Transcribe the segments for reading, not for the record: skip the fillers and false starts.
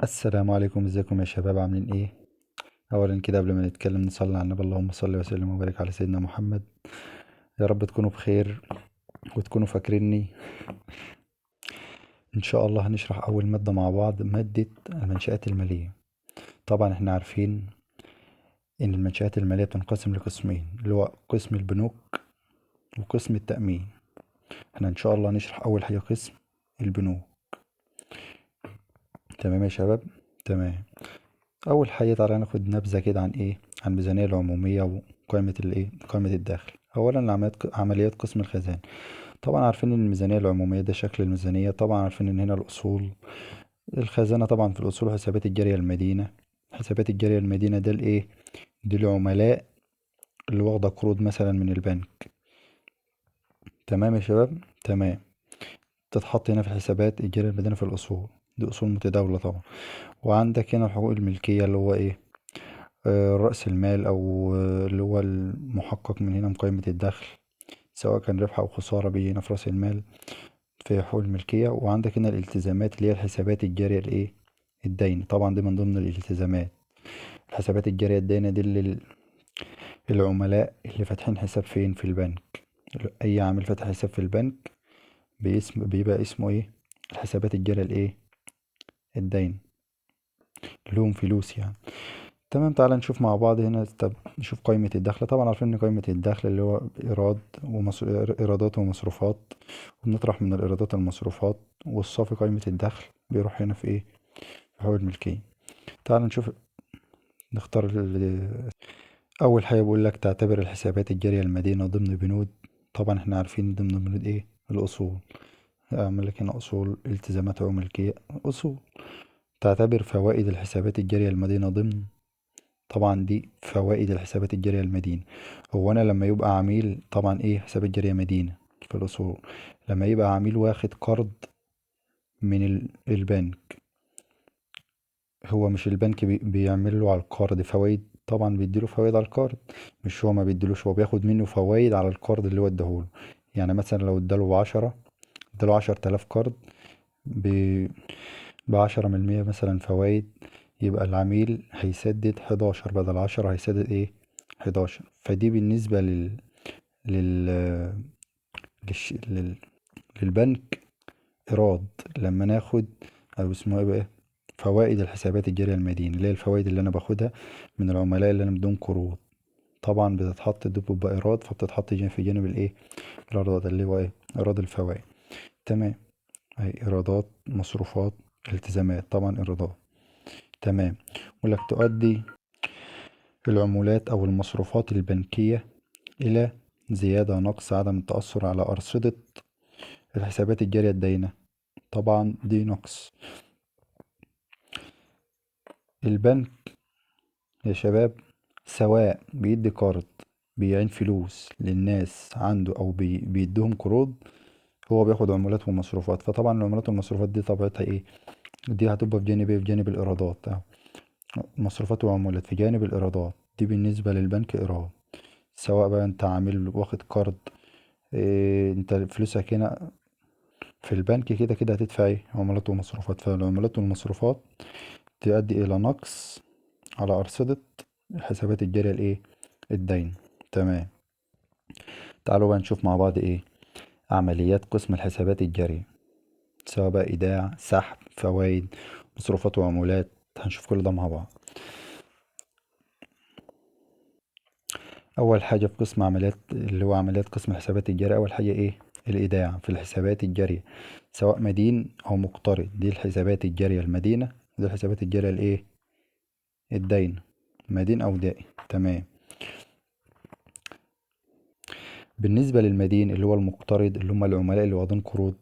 السلام عليكم، ازيكم يا شباب؟ عاملين ايه؟ اولا كده قبل ما نتكلم نصلي على النبي، اللهم صل وسلم وبارك على سيدنا محمد. يا رب تكونوا بخير وتكونوا فاكريني. ان شاء الله هنشرح اول مادة مع بعض، مادة المنشآت المالية. طبعا احنا عارفين ان المنشآت المالية بتنقسم لقسمين، اللي هو قسم البنوك وقسم التأمين. احنا ان شاء الله هنشرح اول حاجة قسم البنوك. تمام يا شباب؟ تمام. اول حاجة تعالى ناخد نبذة كده عن ايه؟ عن الميزانية العمومية وقائمة الايه؟ قائمة الدخل. اولا عمليات قسم الخزانة. طبعا عارفين ان الميزانية العمومية ده شكل الميزانية. طبعا عارفين ان هنا الاصول، الخزانة طبعا في الاصول حسابات الجارية المدينة. حسابات الجارية المدينة ده الايه؟ دي العملاء اللي واخدة قروض مثلا من البنك. تمام يا شباب؟ تمام. تتحط هنا في الحسابات الجارية المدينة في الأصول، دي أصول متداولة طبعا. وعندك هنا حقوق الملكية اللي هو إيه؟ رأس المال أو، اللي هو المحقق من هنا من قائمة الدخل، سواء كان ربح أو خسارة بيجي هنا في رأس المال في حقوق الملكية. وعندك هنا الالتزامات اللي هي الحسابات الجارية الإيه؟ الدين. طبعا دي من ضمن الالتزامات. الحسابات الجارية الدينة دي اللي العملاء اللي فاتحين حساب فين؟ في البنك. أي عامل فاتح حساب في البنك بيبقى اسمه إيه؟ الحسابات الجارية الإيه؟ الدين، لهم فلوس يعني. تمام. تعالى نشوف مع بعض هنا. طب نشوف قائمة الدخل. طبعا عارفين ان قائمة الدخل اللي هو ايرادات ومصروفات، وبنطرح من الايرادات المصروفات، والصافي قائمة الدخل بيروح هنا في ايه؟ في حقوق الملكية. تعالى نشوف، نختار اول حاجة بيقول لك تعتبر الحسابات الجارية المدينة ضمن بنود. طبعا احنا عارفين ضمن بنود ايه؟ الاصول. اعمل لك هنا اصول، التزامات حقوق ملكية، اصول. تعتبر فوائد الحسابات الجارية المدينة ضمن، طبعا دي فوائد الحسابات الجارية المدينة. هو انا لما يبقى عميل، طبعا ايه؟ حسابات جارية مدينة في الاصول. لما يبقى عميل واخد قرض من البنك، هو مش البنك بيعمل له على القرض فوائد؟ طبعا بيديله فوائد على القرض. مش هو ما بيديلوش، هو بياخد منه فوائد على القرض اللي هو اداهوله. يعني مثلا لو اداله 10، اداله 10,000 قرض بعشرة من المية مثلا فوائد، يبقى العميل هيسدد 11 بدل 10، هيسدد ايه؟ 11. فدي بالنسبة للبنك ايراد لما ناخد او اسمه ايه بقى؟ فوائد الحسابات الجارية المدينة، اللي هي الفوائد اللي انا باخدها من العملاء اللي انا مديهم قروض. طبعا بتتحط دي بتبقى ايراد، فبتتحط في جانب الايه؟ الايرادات اللي هو ايه؟ ايراد الفوائد. تمام. اهي ايرادات، مصروفات، التزامات، طبعا ايرادات. تمام. يقول لك تؤدي العمولات او المصروفات البنكية الى زيادة نقص عدم التأثر على أرصدة الحسابات الجارية الداينة. طبعا دي نقص. البنك يا شباب سواء بيدي قرض، بيعين فلوس للناس عنده، او بيديهم قروض، هو بياخد عمولات ومصروفات. فطبعا العمولات والمصروفات دي طبيعتها ايه؟ دي هتبقى في جانب ايه؟ في جانب الايرادات اهو، مصروفات وعمولات في جانب الايرادات. دي بالنسبة للبنك ايراد، سواء بقى انت عامل واخد قرض، إيه، انت فلوسك هنا في البنك كده كده هتدفع ايه؟ عمولات ومصروفات. فالعمولات والمصروفات تؤدي الى نقص على ارصدة الحسابات الجارية الايه؟ الدين. تمام. تعالوا بقى نشوف مع بعض ايه عمليات قسم الحسابات الجارية، سواء بقى ايداع، سحب، فوائد، مصروفات وعمولات. هنشوف كل ده مع بعض. اول حاجة في قسم عمليات اللي هو عمليات قسم الحسابات الجارية، اول حاجة ايه؟ الايداع في الحسابات الجارية، سواء مدين او مقترض. دي الحسابات الجارية المدينة، دي الحسابات الجارية الايه؟ الدين، مدين او دائن. تمام. بالنسبة للمدين اللي هو المقترض، اللي هم العملاء اللي واخدين قروض،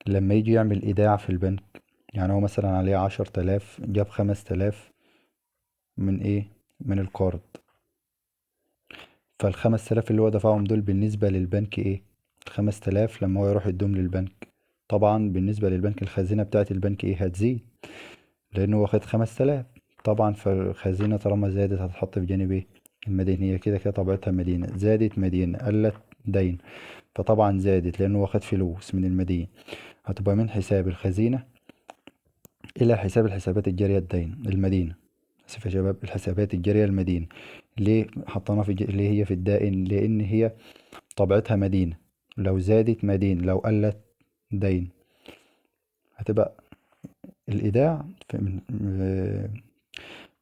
لما يجي يعمل ايداع في البنك، يعني هو مثلا عليه 10,000، جاب 5,000 من ايه؟ من القرض. فالخمس تلاف اللي هو دفعهم دول بالنسبة للبنك ايه؟ الخمس تلاف لما هو يروح يديهم للبنك، طبعا بالنسبة للبنك الخزينة بتاعت البنك ايه؟ هتزيد، لأنه واخد 5,000. طبعا فالخزينة طالما زادت هتتحط في جانب ايه؟ المدينة. هي كده كده طبيعتها مدينة، زادت مدينة قلت دين، فطبعا زادت لأنه واخد فلوس من المدين، هتبقى من حساب الخزينة إلى حساب الحسابات الجارية الدين المدينة. آسف يا شباب، الحسابات الجارية المدينة. ليه حطيناها في ليه هي في الدائن؟ لأن هي طبيعتها مدينة، لو زادت مدين، لو قلت دين. هتبقى الإيداع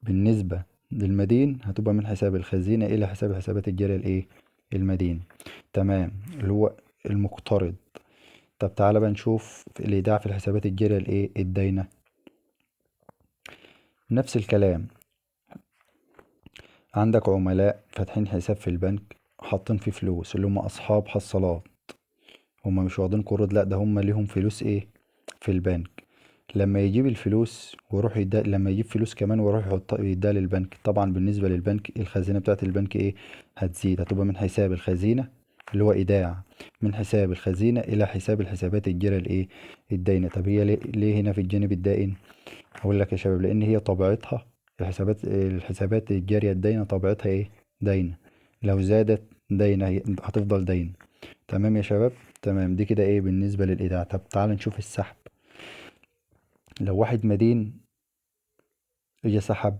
بالنسبة للمدين هتبقى من حساب الخزينة إلى حساب الحسابات الجارية الإيه؟ المدين. تمام، اللي هو المقترض. طب تعالى بقى نشوف الإيداع في الحسابات الجارية الإيه؟ الداينة. نفس الكلام، عندك عملاء فاتحين حساب في البنك حاطين فيه فلوس، اللي هم أصحاب حصالات، هم مش واخدين قروض، لا ده هم ليهم فلوس إيه؟ في البنك. لما يجيب الفلوس ويروح يديها، لما يجيب فلوس كمان ويروح يحط يديها للبنك، طبعا بالنسبة للبنك الخزينة بتاعت البنك إيه؟ هتزيد، هتبقى من حساب الخزينة اللي هو إيداع من حساب الخزينة إلى حساب الحسابات الجارية الإيه؟ الداينة. طب هي ليه هنا في الجانب الدائن؟ هقول لك يا شباب، لأن هي طبيعتها الحسابات الجارية الداينة طبيعتها إيه؟ داينة، لو زادت داينة هي هتفضل داينة. تمام يا شباب؟ تمام، دي كده إيه بالنسبة للإيداع. طب تعال نشوف السحب. لو واحد مدين اجى سحب،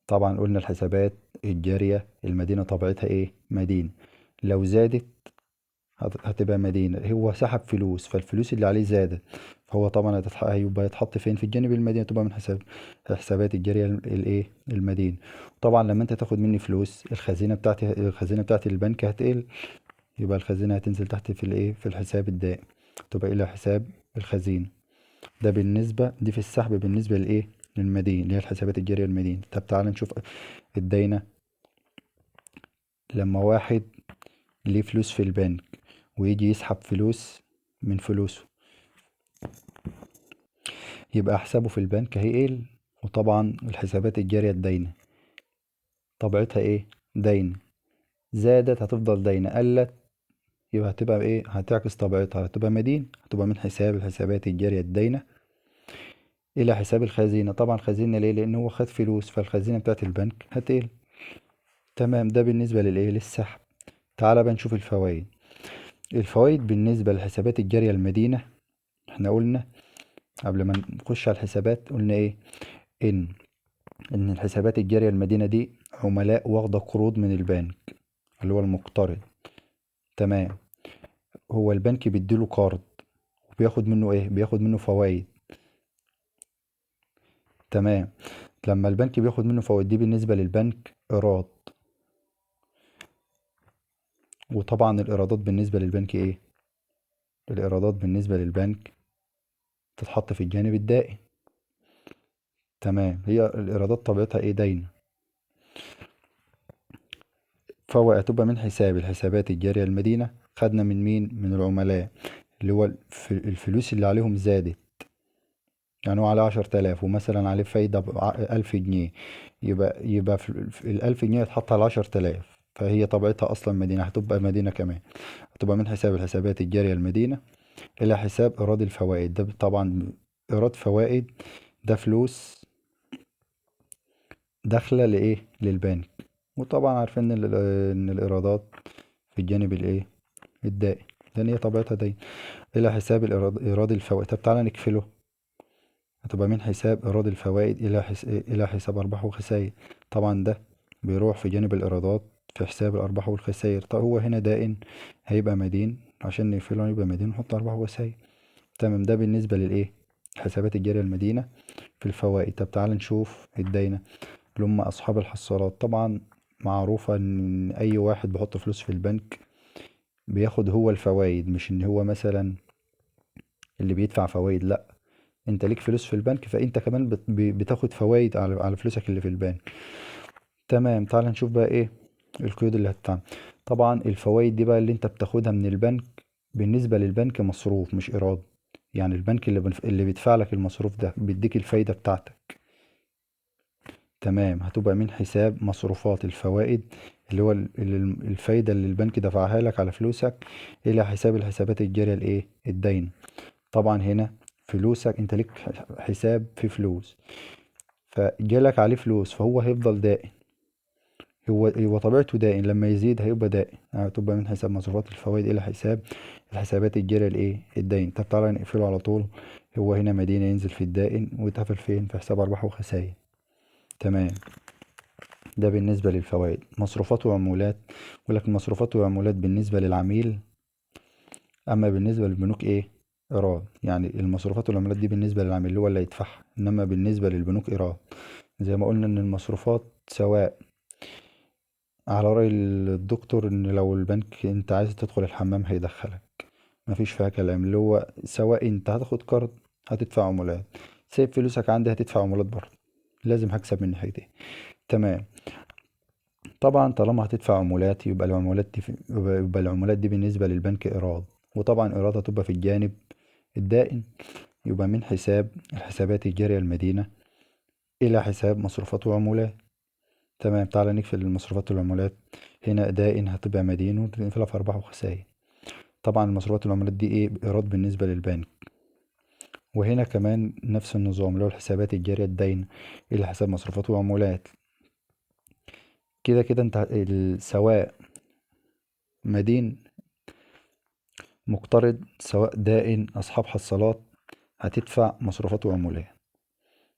طبعا قلنا الحسابات الجارية المدينة طبيعتها ايه؟ مدينة، لو زادت هتبقى مدينة. هو سحب فلوس، فالفلوس اللي عليه زادت، فهو طبعا هيبقى يتحط فين؟ في الجانب المدينة، تبقى من حسابات الجارية الايه؟ المدينة. طبعا لما انت تاخد مني فلوس، الخزينة بتاعتي البنك هتقل، يبقى الخزينة هتنزل تحت في الايه؟ في الحساب الدائم، تبقى الى حساب الخزينة. ده بالنسبة دي في السحب بالنسبة لإيه؟ للمدين، اللي هي الحسابات الجارية المدين. طب تعالى نشوف الداينة. لما واحد ليه فلوس في البنك ويجي يسحب فلوس من فلوسه، يبقى حسابه في البنك هيقل، وطبعا الحسابات الجارية الداينة طبيعتها ايه؟ داينة، زادت هتفضل داينة، قلت يبقى هتبقى ايه؟ هتعكس طبيعتها، هتبقى مدين، هتبقى من حساب الحسابات الجارية الداينة الى حساب الخزينة. طبعا خزينة ليه؟ لان هو خد فلوس، فالخزينة بتاعت البنك هتقل. تمام، ده بالنسبة للايه؟ للسحب. تعالى بقى نشوف الفوائد. الفوائد بالنسبة للحسابات الجارية المدينة، احنا قلنا قبل ما نخش على الحسابات قلنا ايه؟ ان الحسابات الجارية المدينة دي عملاء واخدة قروض من البنك اللي هو المقترض. تمام، هو البنك بيديله قرض وبياخد منه ايه؟ بياخد منه فوائد. تمام، لما البنك بياخد منه فوائد دي بالنسبة للبنك ايراد، وطبعا الايرادات بالنسبة للبنك ايه؟ الايرادات بالنسبة للبنك تتحط في الجانب الدائن. تمام، هي الايرادات طبيعتها ايه؟ داينة. فهو هتبقى من حساب الحسابات الجارية المدينة. خدنا من مين؟ من العملاء، اللي هو الفلوس اللي عليهم زادت، يعني هو عليه 10,000 ومثلا عليه فايدة 1000 جنيه، يبقى ال1000 جنيه هتحط على 10,000، فهي طبيعتها أصلا مدينة، هتبقى مدينة كمان، هتبقى من حساب الحسابات الجارية المدينة إلى حساب إيراد الفوائد. ده طبعا إيراد فوائد ده فلوس داخلة لإيه؟ للبنك، وطبعا عارفين إن الإيرادات في الجانب الإيه؟ الدائن، لأن هي طبيعتها داين. إلى حساب إيراد الفوائد. طب تعالى نكفله، هتبقى من حساب إيراد الفوائد إلى حساب أرباح وخسائر. طبعا ده بيروح في جانب الإيرادات في حساب الأرباح والخسائر. طب هو هنا دائن هيبقى مدين، عشان نقفله هيبقى مدين ونحط أرباح وخسائر. تمام، ده بالنسبة للإيه؟ حسابات الجارية المدينة في الفوائد. طب تعالى نشوف الداينة اللي هم أصحاب الحصالات. طبعا معروفة إن أي واحد بيحط فلوس في البنك بياخد هو الفوائد، مش إن هو مثلا اللي بيدفع فوائد، لأ، أنت ليك فلوس في البنك فأنت كمان بتاخد فوائد على فلوسك اللي في البنك. تمام، تعال نشوف بقى إيه القيود اللي هتتعمل. طبعا الفوائد دي بقى اللي أنت بتاخدها من البنك، بالنسبة للبنك مصروف مش إيراد، يعني البنك اللي بيدفع لك المصروف ده بيديك الفايدة بتاعتك. تمام، هتبقى من حساب مصروفات الفوائد اللي هو الفايدة اللي البنك دفعها لك على فلوسك إلى حساب الحسابات الجارية الإيه؟ الداينة. طبعا هنا فلوسك أنت ليك حساب في فلوس، فجالك عليه فلوس فهو هيفضل دائن، هو طبيعته دائن، لما يزيد هيبقى دائن، هتبقى من حساب مصروفات الفوائد إلى حساب الحسابات الجارية الإيه؟ الداين. طب تعالى نقفله على طول، هو هنا مدينة ينزل في الدائن ويتقفل فين؟ في حساب أرباح وخسائر. تمام، ده بالنسبة للفوائد. مصروفات وعمولات، يقول لك مصروفات وعمولات بالنسبة للعميل، أما بالنسبة للبنوك إيه؟ إيراد. يعني المصروفات والعمولات دي بالنسبة للعميل اللي هو اللي هيدفعها، إنما بالنسبة للبنوك إيراد. زي ما قلنا إن المصروفات سواء على رأي الدكتور إن لو البنك أنت عايز تدخل الحمام هيدخلك، مفيش فيها كلام، اللي هو سواء أنت هتاخد قرض هتدفع عمولات، سايب فلوسك عندي هتدفع عمولات برضه، لازم هكسب من ناحيتين. تمام، طبعا طالما هتدفع عمولات يبقى العمولات دي يبقى العمولات دي بالنسبة للبنك إيراد، وطبعا إيرادها تبقى في الجانب الدائن، يبقى من حساب الحسابات الجارية المدينة إلى حساب مصروفات وعمولات. تمام، تعالى نقفل المصروفات والعمولات. هنا دائن هتبقى مدين ونقفلها في أرباح وخسائر. طبعا المصروفات والعمولات دي إيه؟ إيراد بالنسبة للبنك. وهنا كمان نفس النظام اللي هو الحسابات الجارية الداينة إلى حساب مصروفات وعمولات. كده كده أنت سواء مدين مقترض سواء دائن أصحاب حصالات هتدفع مصروفات وعمولات.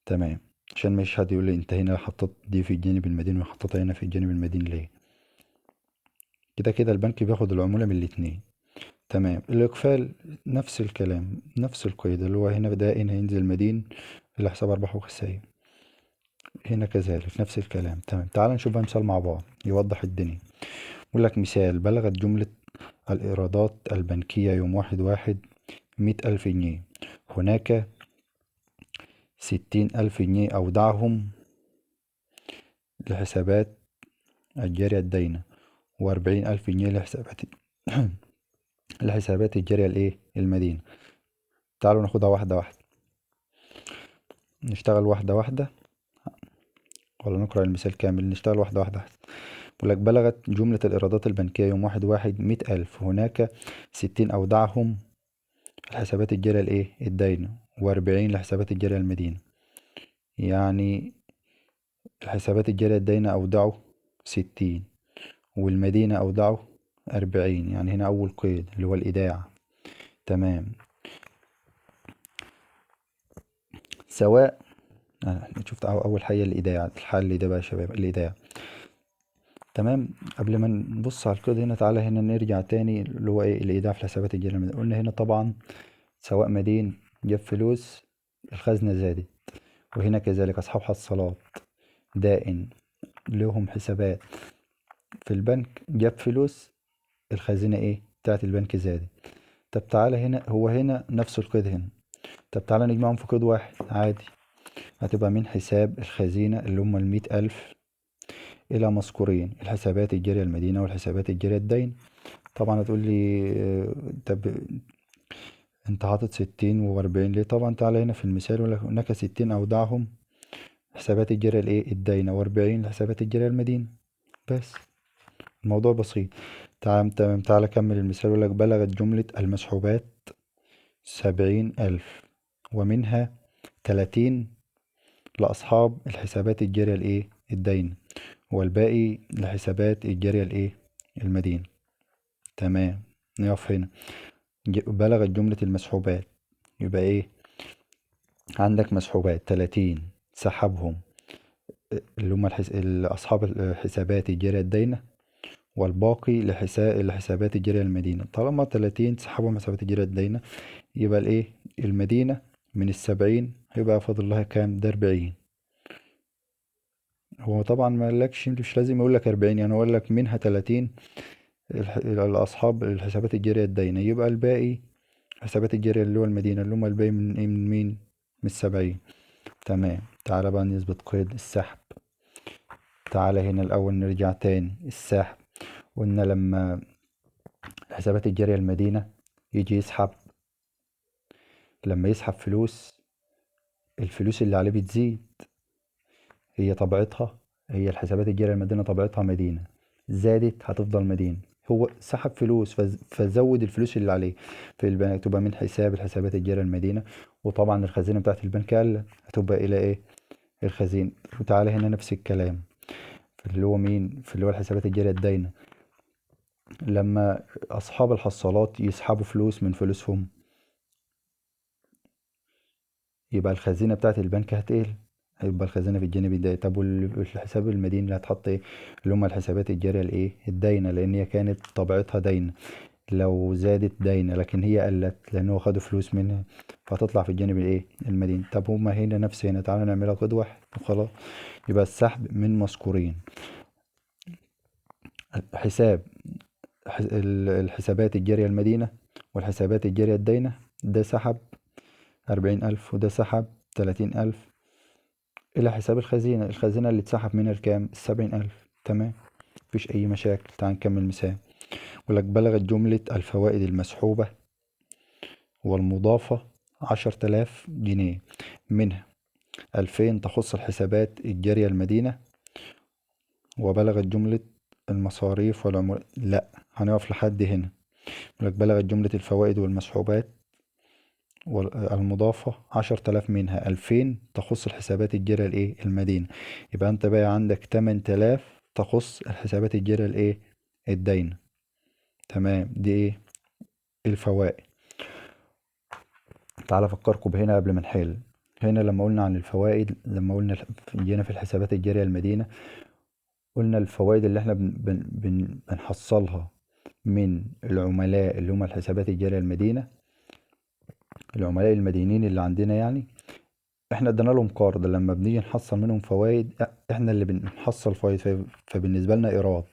تمام، عشان مش حد يقول لي انت هنا حطيت دي في الجانب المدين وحطيتها هنا في الجانب المدين ليه. كده كده البنك بياخد العمولة من الاتنين. تمام، الإقفال نفس الكلام نفس القيد، اللي هو هنا دائن هينزل مدين إلى حساب أرباح وخسائر، هنا كذلك نفس الكلام. تمام، تعال نشوف بقى مثال مع بعض يوضح الدنيا. يقول لك مثال: بلغت جملة الإيرادات البنكية يوم 1/1 100,000 جنيه، هناك 60,000 جنيه أودعهم لحسابات الجارية الداينة، و40,000 جنيه لحسابات الجارية الإيه؟ المدينة. تعالوا ناخدها واحدة واحدة، نشتغل واحدة واحدة ولا نقرأ المثال كامل؟ نشتغل واحدة واحدة أحسن. بيقول لك بلغت جملة الإيرادات البنكية يوم 1/1 100,000، هناك 60 أودعهم الحسابات الجارية الإيه؟ الداينة، و40 لحسابات الجارية المدينة. يعني الحسابات الجارية الداينة أودعوا 60 والمدينة أودعوا 40، يعني هنا أول قيد اللي هو الإيداع. تمام، سواء شفت أول حاجة الإيداع، الحل ده بقى يا شباب الإيداع. تمام، قبل ما نبص على القيد هنا تعالى هنا نرجع تاني اللي هو إيه؟ الإيداع في الحسابات الجارية المدينة. قلنا هنا طبعا سواء مدين جاب فلوس الخزنة زادت، وهنا كذلك أصحاب حصالات دائن لهم حسابات في البنك جاب فلوس الخزينة إيه؟ بتاعت البنك زادت. طب تعالى هنا، هو هنا نفس القيد هنا، طب تعالى نجمعهم في قيد واحد عادي، هتبقى من حساب الخزينة اللي هم 100,000 إلى مذكورين الحسابات الجارية المدينة والحسابات الجارية الدين. طبعا هتقول لي طب انت حاطط 60 و40 ليه؟ طبعا تعالى هنا في المثال يقول لك هناك 60 أودعهم حسابات الجارية الايه؟ الداينة، و40 لحسابات الجارية المدينة. بس الموضوع بسيط. تمام تمام، تعالى كمل المثال. يقول لك بلغت جملة المسحوبات 70,000 ومنها 30 لأصحاب الحسابات الجارية الايه؟ الداينة، والباقي لحسابات الجارية الايه؟ المدينة. تمام، نقف هنا. بلغت جملة المسحوبات، يبقى ايه؟ عندك مسحوبات 30 سحبهم اللي هم أصحاب الحسابات الجارية الداينة، والباقي لحسابات الجارية المدينة. طالما 30 سحبهم حسابات الجارية الداينة، يبقى الايه؟ المدينة من 70 هيبقى فاضل لها كام؟ ده 40. هو طبعا ما قالكش، مش لازم يقول لك 40، يعني هو قال لك منها 30 الأصحاب الحسابات الجارية الداينة، يبقى الباقي حسابات الجارية اللي هو المدينة اللي هم الباقي من ايه؟ من مين؟ من 70. تمام، تعالى بقى نثبت قيد السحب. تعالى هنا الأول نرجع تاني السحب. قلنا لما حسابات الجارية المدينة يجي يسحب، لما يسحب فلوس، الفلوس اللي عليه بتزيد، هي طبيعتها، هي الحسابات الجارية المدينة طبيعتها مدينة، زادت هتفضل مدينة. هو سحب فلوس فزود الفلوس اللي عليه في البنك، تبقى من حساب الحسابات الجارية المدينة، وطبعا الخزينة بتاعت البنك قلت، هتبقى إلى إيه؟ الخزينة. وتعالى هنا نفس الكلام في اللي هو مين؟ في اللي هو الحسابات الجارية الداينة، لما أصحاب الحصالات يسحبوا فلوس من فلوسهم، يبقى الخزينة بتاعت البنك هتقل، هيبقى الخزينة في الجانب الدائن. طب والحساب المدين اللي هتحط ايه؟ اللي هما الحسابات الجارية الايه؟ الداينة، لان هي كانت طبيعتها داينة، لو زادت داينة، لكن هي قلت لان هو خدوا فلوس منها، فهتطلع في الجانب الايه؟ المدين. طب هما هنا نفس هنا، تعالى نعملها قيد واحد وخلاص. يبقى السحب من مذكورين حساب الحسابات الجارية المدينة والحسابات الجارية الداينة، ده سحب 40,000 وده سحب 30,000 إلى حساب الخزينة، الخزينة اللي اتسحب منها الكام؟ 70,000. تمام، مفيش أي مشاكل. تعال نكمل مثال. يقول لك بلغت جملة الفوائد المسحوبة والمضافة 10,000 جنيه، منها 2000 تخص الحسابات الجارية المدينة، وبلغت جملة المصاريف والعمولات. لا، هنقف لحد هنا. يقول لك بلغت جملة الفوائد والمسحوبات والمضافة 10,000، منها 2000 تخص الحسابات الجارية الإيه؟ المدينة. يبقى أنت بقى عندك 8000 تخص الحسابات الجارية الإيه؟ الداينة. تمام، دي إيه؟ الفوائد. تعالى أفكركم بهنا قبل ما نحل. هنا لما قلنا عن الفوائد، لما قلنا جينا في الحسابات الجارية المدينة، قلنا الفوائد اللي احنا بنحصلها من العملاء اللي هم الحسابات الجارية المدينة، العملاء المدينين اللي عندنا، يعني احنا ادينا لهم قرض، لما بنيجي نحصل منهم فوائد احنا اللي بنحصل فوائد، فبالنسبة لنا ايراد.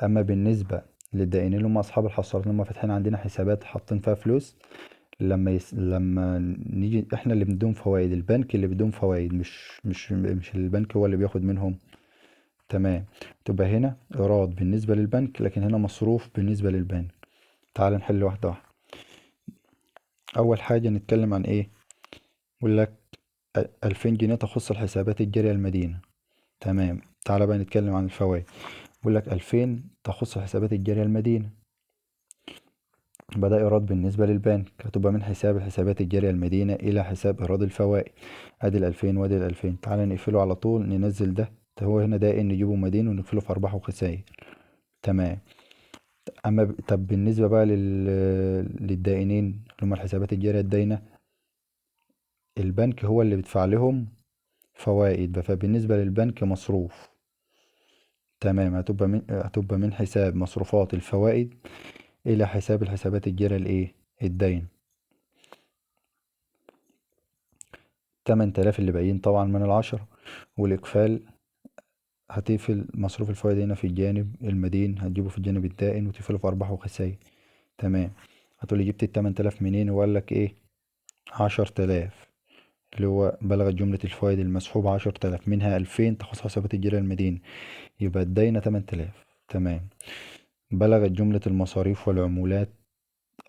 اما بالنسبة للدائنين اللي هم اصحاب الحصالات اللي هم فاتحين عندنا حسابات حاطين فيها فلوس، لما نيجي احنا اللي بنديهم فوائد، البنك اللي بيديهم فوائد، مش البنك هو اللي بياخد منهم. تمام، تبقى هنا ايراد بالنسبة للبنك، لكن هنا مصروف بالنسبة للبنك. تعال نحل واحدة واحدة. اول حاجة نتكلم عن ايه؟ يقول لك 2000 جنيه تخص الحسابات الجارية المدينة. تمام، تعال بقى نتكلم عن الفوائد. يقول لك 2000 تخص الحسابات الجارية المدينة، بدأ إيراد بالنسبة للبنك، هتبقى من حساب الحسابات الجارية المدينة إلى حساب إيراد الفوائد. أدي الألفين وأدي الألفين. تعالى نقفله على طول، ننزل ده، هو هنا ده إن نجيبه مدين ونقفله في أرباح وخسائر. تمام. أما طب بالنسبة بقى للدائنين اللي هم الحسابات الجارية الداينة، البنك هو اللي بيدفع لهم فوائد، فبالنسبة للبنك مصروف. تمام، هتبقى من حساب مصروفات الفوائد إلى حساب الحسابات الجارية الإيه؟ الدين. 8000 اللي باقيين طبعا من العشرة، والإقفال هتقفل مصروف الفوائد هنا في الجانب المدين، هتجيبه في الجانب الدائن وتقفله في أرباح وخسائر. تمام. هتقولي جبت التمن تلاف منين؟ وقال لك إيه؟ 10,000 اللي هو بلغت جملة الفوائد المسحوبة 10,000، منها 2000 تخص حسابات الجارية المدين، يبقى الداينة 8000. تمام. بلغت جملة المصاريف والعمولات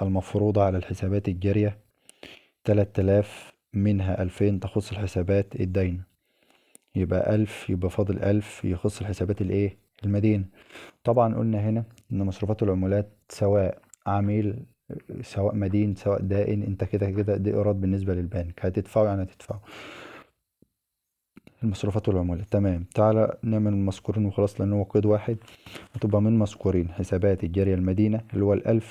المفروضة على الحسابات الجارية 3000، منها 2000 تخص الحسابات الداينة، يبقى 1000، يبقى فاضل 1000 يخص الحسابات الايه؟ المدينة. طبعا قلنا هنا ان مصروفات العمولات سواء عميل سواء مدين سواء دائن، انت كده كده دي ايراد بالنسبة للبنك، هتدفعه يعني هتدفعه المصروفات والعمولات. تمام. تعالى نعمل المذكورين وخلاص لان هو قيد واحد. هتبقى من مذكورين حسابات الجارية المدينة اللي هو ال1000،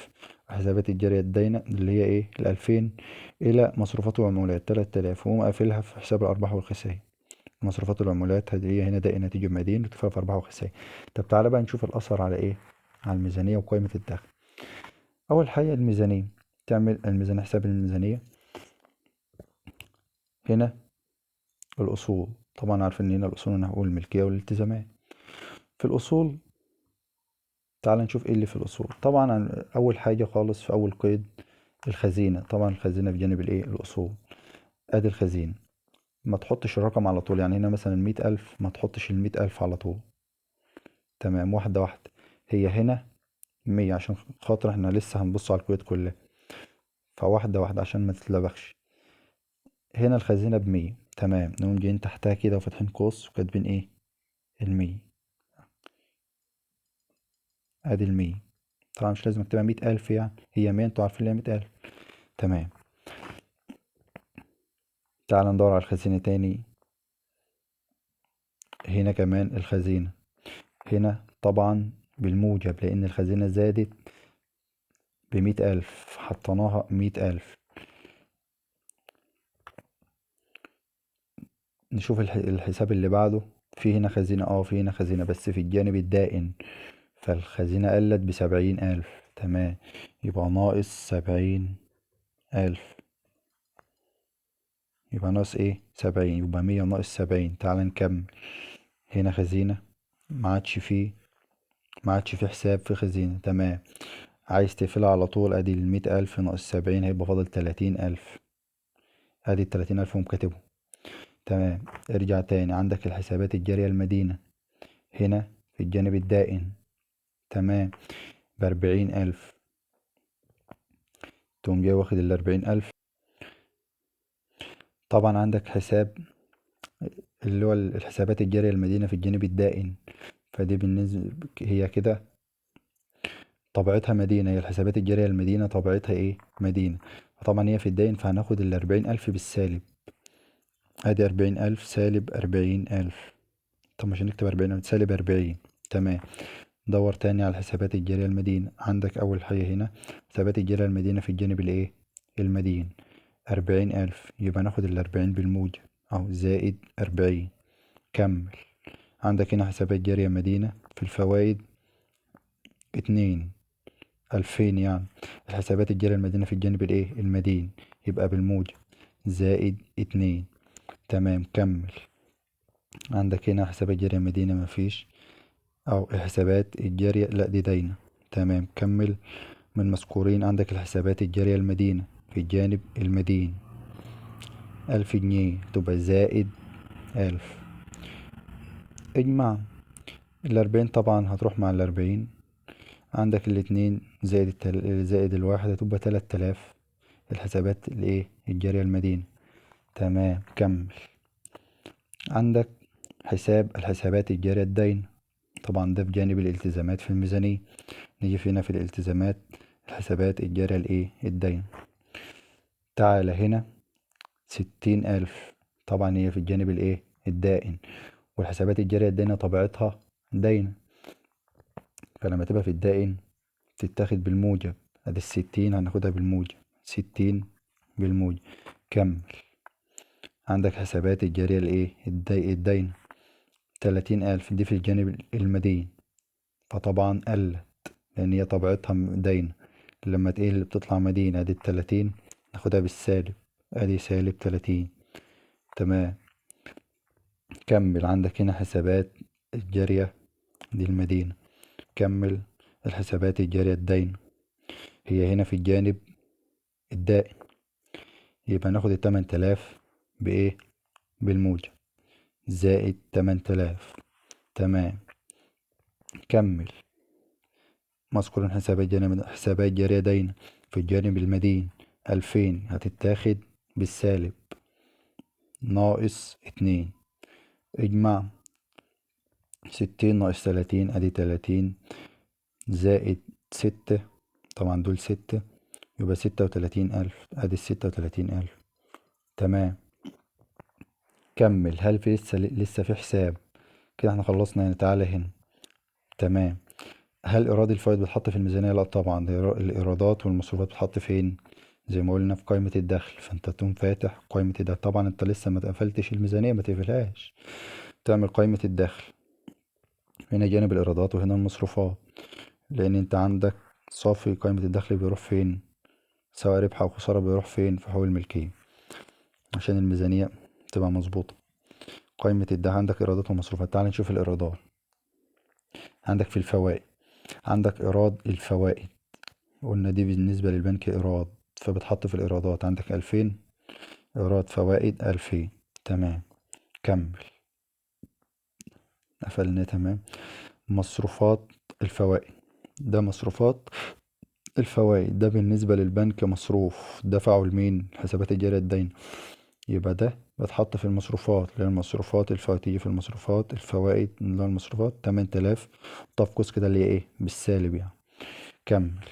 وحسابات الجارية الداينة اللي هي ايه؟ ال2000، الى مصروفات وعمولات 3000، وقوم قافلها في حساب الارباح والخسائر. مصروفات العمولات هي هنا دائنة تيجي بمدين وتدفع في أرباح وخسائر. طب تعالى بقى نشوف الأثر على إيه؟ على الميزانية وقائمة الدخل. أول حاجة الميزانية، تعمل الميزانية، حساب الميزانية. هنا الأصول، طبعا عارفين إن هنا الأصول أنا هقول الملكية والالتزامات. في الأصول تعالى نشوف إيه اللي في الأصول. طبعا أول حاجة خالص في أول قيد الخزينة، طبعا الخزينة في جانب الإيه؟ الأصول. أدي الخزينة، ما تحطش الرقم على طول، يعني هنا مثلا 100,000 ما تحطش 100,000 على طول. تمام، واحدة واحدة. هي هنا 100 عشان خاطر احنا لسه هنبص على الكويت كلها، فواحدة واحدة عشان ما تتلبخش. هنا الخزينة ب100. تمام، نقوم جايين تحتها كده وفاتحين قوس وكاتبين ايه؟ 100. ادي 100. طبعا مش لازم اكتبها 100,000، يعني هي 100، انتوا عارفين ليه 100,000. تمام. تعال ندور على الخزينة تاني. هنا كمان الخزينة، هنا طبعا بالموجب لأن الخزينة زادت ب100,000، حطيناها 100,000. نشوف الحساب اللي بعده. في هنا خزينة، في هنا خزينة بس في الجانب الدائن، فالخزينة قلت ب70,000. تمام، يبقى ناقص 70,000، يبقى ناقص ايه؟ 70، يبقى 100 ناقص 70. تعال نكمل. هنا خزينة ما عادش فيه حساب في خزينة. تمام، عايز تقفلها على طول، ادي 100,000 ناقص 70 هيبقى فاضل 30,000، ادي 30,000 ومكاتبهم. تمام، ارجع تاني، عندك الحسابات الجارية المدينة هنا في الجانب الدائن. تمام، ب40,000، تقوم جاي واخد 40,000. طبعا عندك حساب اللي هو الحسابات الجارية المدينة في الجانب الدائن، فدي بالنسبة هي كده طبيعتها مدينة، هي الحسابات الجارية المدينة طبيعتها ايه؟ مدينة، فطبعا هي في الدائن، فهناخد 40,000 بالسالب، ادي 40,000 سالب 40,000. طب مش هنكتب 40,000 سالب 40. تمام، دور تاني على الحسابات الجارية المدينة. عندك أول حاجة هنا حسابات الجارية المدينة في الجانب الايه؟ المدين، 40,000، يبقى ناخد 40 بالموجب أهو زائد 40. كمل، عندك هنا حسابات جارية مدينة في الفوائد 2 2000، يعني الحسابات الجارية المدينة في الجانب الايه؟ المدين، يبقى بالموجب زائد 2. تمام، كمل، عندك هنا حسابات جارية مدينة مفيش، أو الحسابات الجارية لا دي داينة. تمام، كمل من مذكورين، عندك الحسابات الجارية المدينة في الجانب المدين 1000 جنيه، تبقى زائد 1000. اجمع 40 طبعا هتروح مع 40، عندك الاتنين زائد الواحد هتبقى 3000، الحسابات الايه؟ الجارية المدينة. تمام، كمل، عندك حساب الحسابات الجارية الدين، طبعا ده بجانب الالتزامات في الميزانية. نيجي هنا في الالتزامات الحسابات الجارية الايه؟ الدين. تعالى هنا 60,000، طبعا هي في الجانب الايه؟ الدائن، والحسابات الجارية الدينة طبيعتها داينة، فلما تبقى في الدائن تتاخد بالموجب، ادي 60 هناخدها بالموجب، 60 بالموجب. كمل، عندك حسابات الجارية الايه؟ الداينة 30,000، دي في الجانب المدين، فطبعا قلت لأن هي طبيعتها داينة، لما تقل بتطلع مدينة، ادي 30 ناخدها بالسالب، ادي سالب 30. تمام، كمل، عندك هنا حسابات الجارية دي المدينة. كمل، الحسابات الجارية الدين هي هنا في الجانب الدائن، يبقى ناخد 8000 بإيه؟ بالموجب زائد 8000. تمام، كمل، مذكور حسابات جارية، حسابات جارية دين في الجانب المدين 2000 هتتاخد بالسالب ناقص 2. اجمع 60 ناقص 30 ادي 30 زائد 6، طبعا دول 6، يبقى 36,000، ادي 36,000. تمام، كمل، هل في لسه في حساب؟ كده احنا خلصنا يعني. تعالى هنا. تمام، هل ايراد الفوائد بتحط في الميزانية؟ لا طبعا، ده الايرادات والمصروفات بتحط فين؟ زي ما قلنا في قائمة الدخل، فانت تقوم فاتح قائمة الدخل. طبعا انت لسه ما قفلتش الميزانية، ما تقفلهاش، تعمل قائمة الدخل، هنا جانب الايرادات وهنا المصروفات، لان انت عندك صافي قائمة الدخل بيروح فين؟ سواء ربح او خسارة بيروح فين؟ في حقوق الملكية، عشان الميزانية تبقى مظبوطة. قائمة الدخل عندك ايرادات ومصروفات. تعال نشوف الايرادات. عندك في الفوائد، عندك ايراد الفوائد، قلنا دي بالنسبة للبنك ايراد، فبتحط في الايرادات. عندك 2000 ايراد فوائد 2000. تمام، كمل، قفلنا. تمام، مصروفات الفوائد، ده مصروفات الفوائد، ده بالنسبة للبنك مصروف دفعه لمين؟ حسابات الجارية الدين، يبقى ده بتحط في المصروفات، لأن المصروفات الفوائد تيجي في المصروفات، الفوائد اللي هو المصروفات 8000، طب قوس كده اللي هي ايه؟ بالسالب يعني. كمل،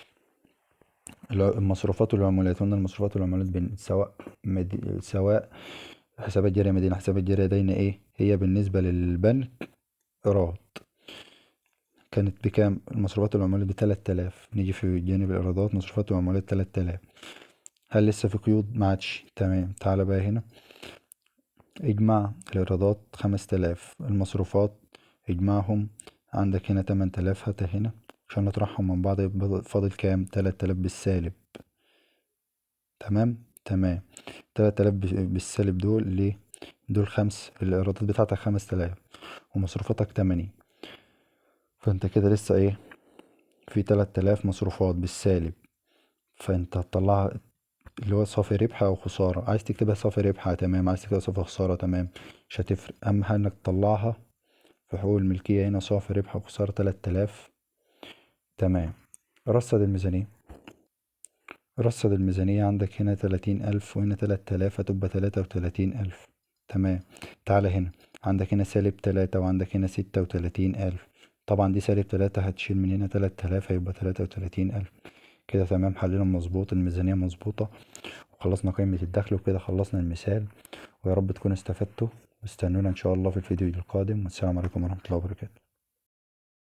المصروفات والعمولات، قلنا المصروفات والعمولات بين سواء حسابات جارية مدينة حسابات جارية دين ايه؟ هي بالنسبة للبنك ايراد، كانت بكام المصروفات والعمولات؟ ب3000. نيجي في جانب الايرادات مصروفات وعمولات 3000. هل لسه في قيود؟ ما عادش. تمام، تعالى بقى هنا اجمع الإيرادات 5000، المصروفات اجمعهم، عندك هنا 8000، هاتها هنا عشان نطرحهم من بعض، يبقى فاضل كام؟ 3000 بالسالب. تمام تمام، 3000 بالسالب دول ليه؟ دول 5، الإيرادات بتاعتك 5000 ومصروفاتك 8، فانت كده لسه ايه؟ في 3000 مصروفات بالسالب، فانت هتطلعها اللي هو صافي ربح او خسارة. عايز تكتبها صافي ربح تمام، عايز تكتبها صافي خسارة تمام، مش هتفرق. اهم حاجة انك تطلعها في حقوق الملكية هنا صافي ربح وخسارة 3000. تمام. رصد الميزانية، رصد الميزانية عندك هنا 30000 وهنا 3000، هتبقى 33000. تمام. تعالى هنا عندك هنا سالب 3 وعندك هنا 36000، طبعا دي سالب 3 هتشيل من هنا 3000 هيبقى 33000. كده تمام، حللنا مظبوط، الميزانية مظبوطة، وخلصنا قائمة الدخل، وكده خلصنا المثال. ويا رب تكونوا استفدتوا، واستنونا إن شاء الله في الفيديو القادم، والسلام عليكم ورحمة الله وبركاته.